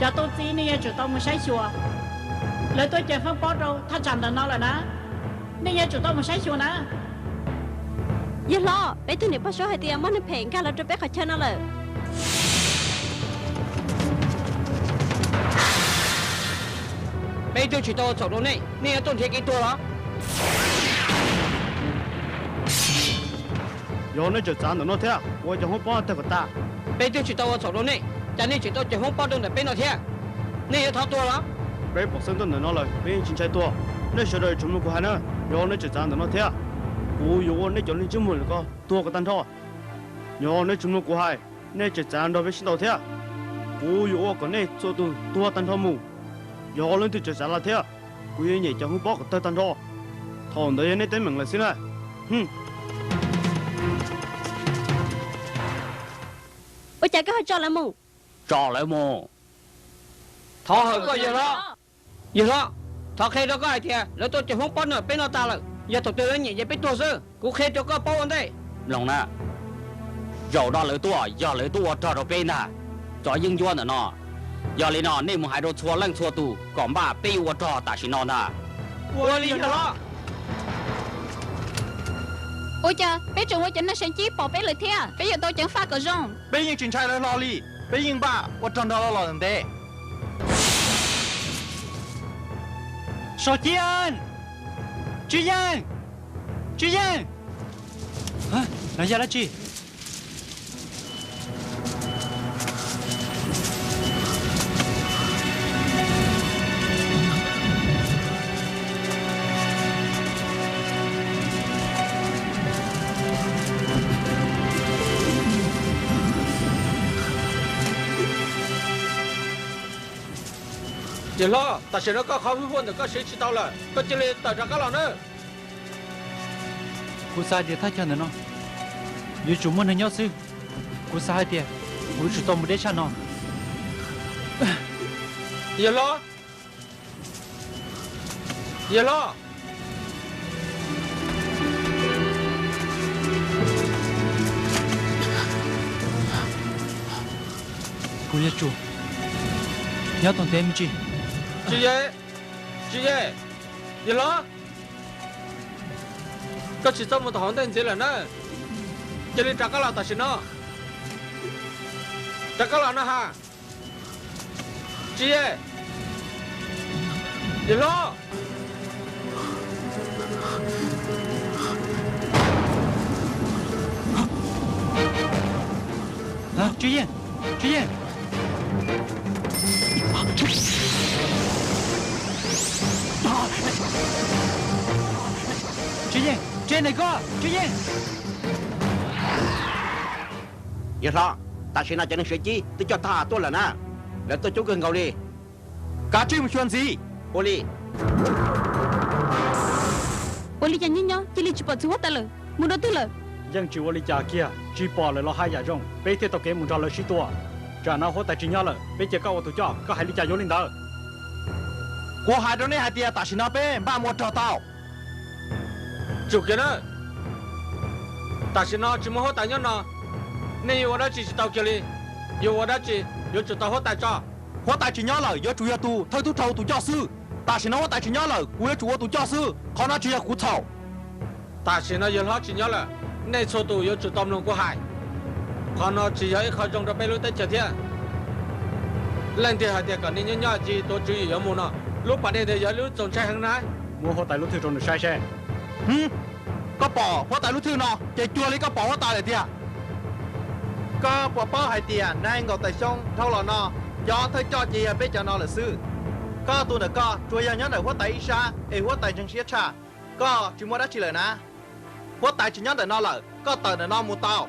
Cov tub txib nej yuav tsum tau mus saib xyuas, lawv tuaj cev foob pob rau thaj tsam ntawm no lawm na, nej yuav tsum tau mus saib xyuas na. Yawg hlob, peb tug niam pog suab hais tias muaj neeg phem nkag los rau peb qhov chaw no lawm. Peb twb tsis tau ua txhaum rau nej, nej yuav tuaj nrhiav kev tuag los? Yog nej tseem txav ntawm no thiab, ua cov foob pob tawg kom tas. Peb twb tsis tau ua txhaum rau nej, cas nej tseem tuaj cev foob pob rau ntawm peb no thiab? Nej yuav thov tuag los? Peb pom xeeb tuaj ntawm no lawm, peb yeej tsis ntshai tuag. Nej sawv daws tsuas mloog kuv hais na, yog nej tseem txav ntawm no thiab, kuv yuav ua nej cov neeg ntsej muag ntawm ko tuag kom tag nrho. Yog nej tsis mloog kuv hais, nej tseem txav nrog peb sib ntaus thiab, kuv yuav ua kom nej txhua tus tuag tag nrho mus. Yog leej twg tseem txav los thiab, kuv yuav nyem cov foob pob kom tawg tag nrho. Thaum ntawd yog nej teeb meem lawm xwb na. Ua cas koj ho tso lawv mus? Tso lawv mus? Thov hawm koj yawg hlob. Yawg hlob, thov qhia rau koj hais tias lawv tuaj cev foob pob ntawm peb no tas lawm, yog thaum twg lawv nyem ces peb tuag xwb. Kuv qhia rau koj paub ua ntej. Mloog na, zaum no lawv tuaj yog lawv tuaj ua rog rau peb ntag. Cov yeeb ncuab ntawm no, yog li no nej mus hais rau txhua leej txhua tus kom npaj peb yuav ua rog tam sim no ntag. Ua li yawg hlob. Ua cas peb tseem ua cov neeg seev cib pom peb lawm thiab? Peb yuav tau ceev faj kom zoo. Peb yeej tsis ntshai lawv hlo li, peb yeej npaj ua rog nrog lawv los ntev. Sov Ci Yeej! Tswv Yeej! Tswv Yeej! Lawv yog dab tsi? Yawm hlob, tam sim no koj qhov hwj huam ntawm koj siv tsis tau lawm, koj cia li tawm rov qab los nawb. Kuv xav hais tias thaj chaw ntawm no yuav tsum muaj neeg nyob xwb. Kuv xav hais tias kuv yuav tsum tau mus deb tshaj no. Yawm hlob, yawm hlob. Kuv yuav tsum nyob tau ntev me ntsis. Tsis ye, tsis ye, yawm hlob. Koj tsis txhob mus tom hauv ntej ntxiv lawm na. Cia li rov qab los tam sim no. Rov qab los no ha. Tsis ye, yawm hlob. Tswv Yeej, Tswv Yeej. Tswv Yeej, Tswv Yeej, ntawm koj, Tswv Yeej. Yawm hlob, tam sim no cov neeg seev cib twb coj thaj tuaj lawm na. Lawv tuaj coob kawg nkaus li. Kav tsij mus xyuas ntxiv. Ua li. Ua li cas nyob nyob cia li tsis pom txiv huab tais lawm, mus dua twg lawm? Yeej tsis ua li cas kiag, tsis pom lawm los haj yam zoo, peb thiaj tau kev mus nrog lawv sib tua. Tsam no huab tais tsis nyob lawm, peb cia koj ua tus coj, koj hais li cas yuav li ntawd. Kuv hais rau nej hais tias tam sim no peb npaj mus ua rog tau. Tsum kiag na, tam sim no tsis muaj huab tais nyob no, nej yuav ua dab tsi tsis tau kiag li. Yuav ua dab tsi yuav tsum tau huab tais tso. Huab tais tsis nyob lawm, yuav tsum yog tus thawj tub rog ua tus coj xwb. Tam sim no huab tais tsis nyob lawm, kuv yuav tsum ua tus coj xwb, qhov no tsis yog kuv txhaum. Tam sim no yawg hlob tsis nyob lawm, nej txhua tus yuav tsum tau mloog kuv hais. Qhov no tsis yog ib qho zoo rau peb lub teb chaws thiab. Leej twg hais tias kom nej nyob nyob cia tuav tswv yim yuav mus no? Lub pas dej ntawd yog ib lub txaus ntshai heev na. Muab huab tais lub thwj rau nws saib seb. Hwm, koj pom huab tais lub thwj no ces cuag li koj pom huab tais lawm tiag. Koj puas paub hais tias nees nkaum tawm xyoo dhau los no, cov thawj coj ces yog peb cov no lawm xwb. Koj tus ntawm koj tsuas yog nyob ntawm huab tais ib sab es huab tais ntseeg siab tshaj. Koj tsis muaj dab tsi lawm na. Huab tais tsis nyob ntawm no lawm, koj tawm ntawm no mus tau.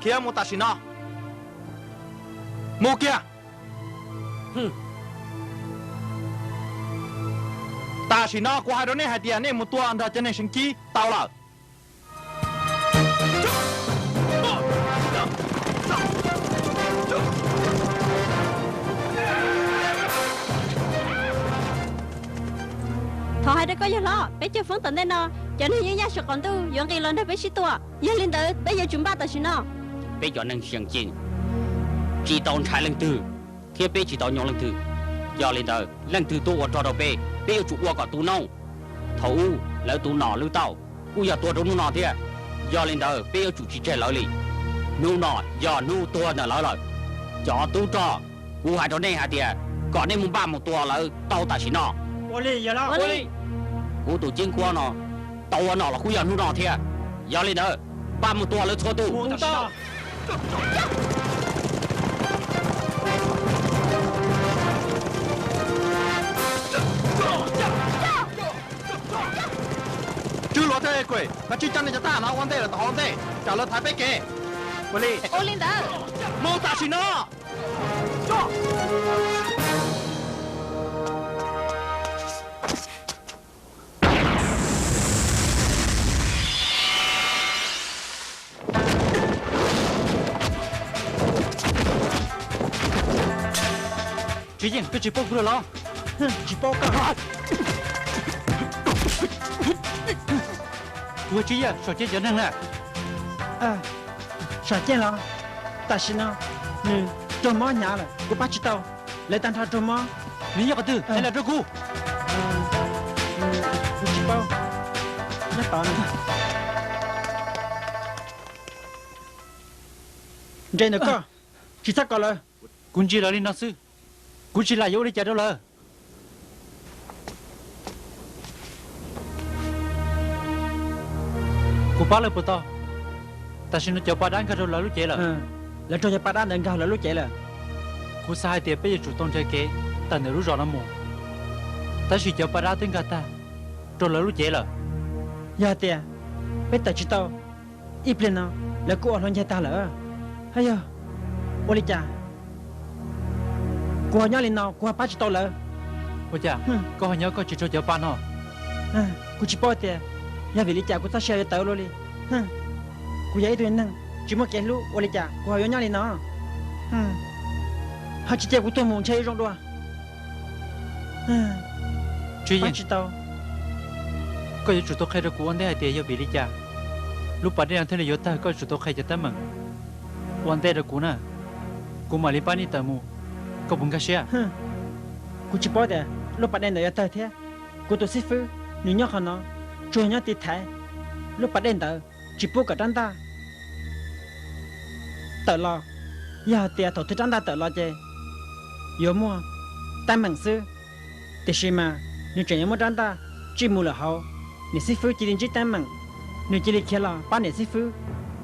Khiav mus tam sim no. Mus kiag. Tam sim no kuv hais rau nej hais tias nej mus tua nrog cov neeg seev cib tau lawm. Thov hais rau koj yawg hlob, peb cov foob tom ntej no, cov neeg yeeb yaj saum qaum ntuj yuav nqis los nrog peb sib tua. Yog li ntawd peb yuav tsum npaj tam sim no. Peb cov neeg seev cib tsis tau ntshai leej twg. thiab peb tsis tau nyob leej twg. Yog li ntawd leej twg tuaj ua rog rau peb, peb yuav tsum ua kom tu noob. Thaum ub lawv tus nom lwj tauj kuj yog tuag rau hnub no thiab. Yog li ntawd peb yuav tsum tsis tseg lawv li. Hnub no yog hnub tuag ntawm lawv lawm. Cov tub rog, kuv hais rau nej hais tias kom nej mus npaj mus tua lawv tau tam sim no. Kuv tus ceeb kuab no tau ua nom los kuj yog hnub no thiab. Yog li ntawd, npaj mus tua lawv txhua tus. Tswv Luam thiab Es Kuem, kav tsij coj nej cov thab ham no ua ntej lawm tom hauv ntej, tsam lawv thaiv peb kev. Ua li ntawd, mus tam sim no. Tswv Yeej, koj tsis paub kuv lawm los? Tsis paub koj. Kuv yog Tswv Yeej saum cev cov neeg na. Saum cev los? Tam sim no nws raug mob hnyav lawm, kuv pab tsis tau. Lawv tag nrho raug mob. Nws nyob qhov twg, hais los rau kuv. Kuv tsis paub. Nyob tod no. Nres ntawm koj, tsis txhob kom lawv. Kuv ntsia lawv li no xwb, kuv tsis lam yuav ua li cas rau lawv. Kuv pab lawv puas tau? Tam sim no cov pas dab nkag rau lawv lub cev lawm. Lawv raug cov pas dab ntawd nkag lawv lub cev lawm. Kuv xav hais tias peb yuav tsum tau nrhiav kev tawm ntawm lub zos no mus, tab sis cov pas dab twb nkag tag rau lawv lub cev lawm. Yog hais tias peb tawm tsis tau, ib pliag no lawv kuj ua hlo ncaig tag lawm. Hab yog ua li cas? Kuv ho nyob li no kuv ho pab tsis tau lawv. Ua cas koj ho nyob koj tsis raug cov pas no? Kuv tsis paub tias yog vim li cas kuv txoj sia yuav tawv luaj li. Kuv yog ib tug neeg tsis muaj kev hlub, ua li cas kuv ho yuav nyob li no? Ho tsis cia kuv tuag mus ntshe yuav zoo dua. Pab tsis tau. Koj yuav tsum tau qhia rau kuv ua ntej hais tias yog vim li cas lub pas dej no thiaj li yuav tawg, koj yuav tsum tau qhia cov teeb meem ua ntej rau kuv na, kuv mam li pab nej tawm mus, koj puas nkag siab? Kuv tsis paub tias lub pas dej ntawd yuav tawg thiab. Kuv tus xib fwb nws nyob qhov no, tsuas nyob tiv thaiv lub pas dej ntawd tsis pub kom rab ntaj tawm los. Yog hais tias thaum twg rab ntaj tawm los ces yuav muaj teeb meem xwb. Tiam sis mas nws tseem yuav muab rab ntaj tsij mus lawm hauv, niam xib fwb cia li ntsib teeb meem, nws cia li khiav los pab niam xib fwb,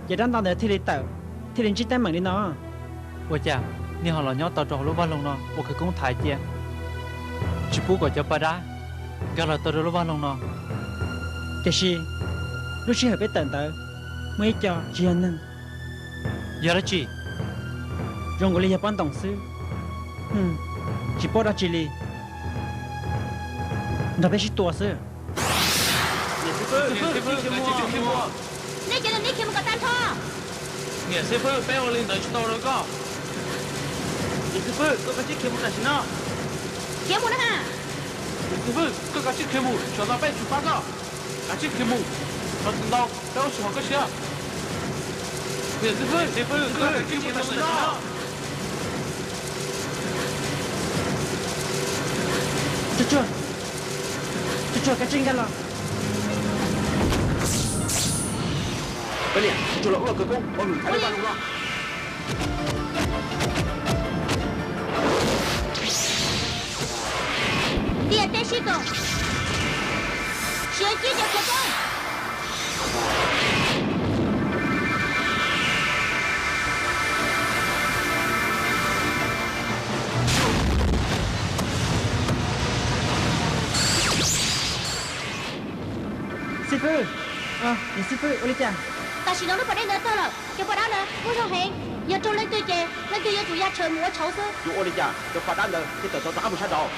ces rab ntaj ntawd thiaj li tawm, thiaj li ntsib teeb meem li no. Ua cas nej ho los nyob tau rau hauv lub vaj loog no ua khawv koob thaiv cia, tsis pub kom cov pas dab nkag los tau rau lub vaj loog no? Tiam sis lub sij hawm peb tawm ntawd muaj ib co tsis yog neeg. Yog dab tsi? Zoo nkaus li yog pob ntoos xwb. Tsis paub dab tsi li, nrog peb sib tua xwb. Nej cov neeg neb khiav mus kom tag nrho. Niam xib fwb, peb ua li ntawd tsis tau rau koj. Niam xib fwb, koj kav tsij khiav mus tam sim no. Khiav mus na ha. Niam xib fwb, koj kav tsij khiav mus, tsam no peb tsum pab koj. Kav tsij khiav mus, txhob txwm ntau, peb ua tsis haum koj siab. Niam xib fwb, xib fwb, koj kav tsij mus tam sim no. Tsuag tsuag, tsuag tsuag, kav tsij nkag los. Peb niam, tsuag tsuag los wb ua khawv koob ua hwm thaiv lub vaj loog no. Ntiaj teb sib koom, siav cib cov khiav poob. Xib fwb, niam xib fwb, ua li cas? Tam sim no lub pas dej ntawd tawg lawm, cov pas dab ntawd muaj zog heev. Yog raug leej twg ces leej twg yuav tsum ya tshaws mus ua tshauv xwb. Yuav ua li cas cov pas dab ntawd thiaj tawm tau rov qab mus sab nraud?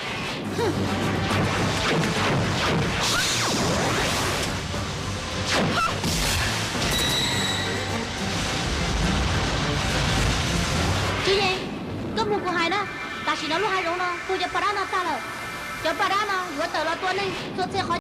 Tswv Yeej, koj mloog kuv hais na, tam sim no lub hav zoov no tu cov pas dab no tag lawm. Cov pas dab no yuav tawm los tua neeg txhua txhia qhov